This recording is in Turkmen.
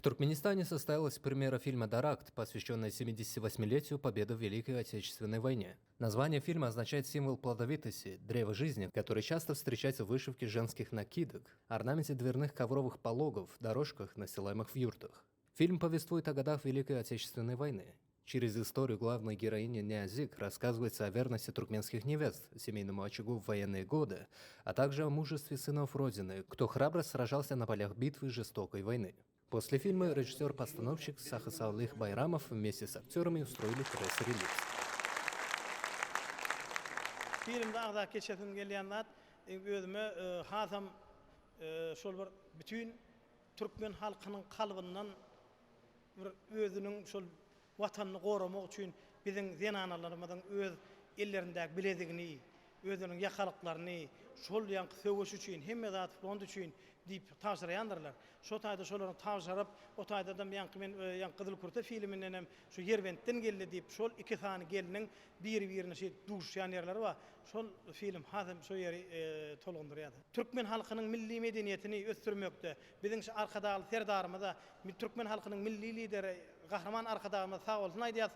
Туркменистане состоялась премьера фильма «Даракт», посвященная 78-летию победы в Великой Отечественной войне. Название фильма означает символ плодовитости, древо жизни, который часто встречается в вышивке женских накидок, орнаменте дверных ковровых пологов, дорожках, настилаемых в юртах. Фильм повествует о годах Великой Отечественной войны. Через историю главной героини Нязик рассказывается о верности туркменских невест семейному очагу в военные годы, а также о мужестве сынов Родины, кто храбро сражался на полях битвы жестокой войны. После фильма режиссер-постановщик Сахасалых Байрамов вместе с актерами устроили пресс-релиз. Filmde agzap geçesim gelýän zat, özüme hasam şol bir bütin türkmen halkynyň kalbyndan bir özüniň şol Watanyny goramak üçin biziň zenanalarymyzyň öz ellerindäki bilezigini, özleriniň ýakalyklaryny şol ýaňky söweş üçin, hemme zat front üçin diýip tabşyrýandyrlar. Şo taýda şolaryň tabşyryp, o taýdadam ýaňky men ýaňky Gyzyl kürte filmindenem şu Ýerbentden geldi diýip, şol iki sany gelniň biri-birine şeýdip duşýan ýerleri bar. Şol film has hem şo ýeri tolgundyrýar. Türkmen halkynyň milli medeniýetini ösdürmekde biziň şu Arkadagly Serdarymyza, türkmen halkynyň Milli Lideri Gahryman Arkadagymyza sag bolsun aýdýas.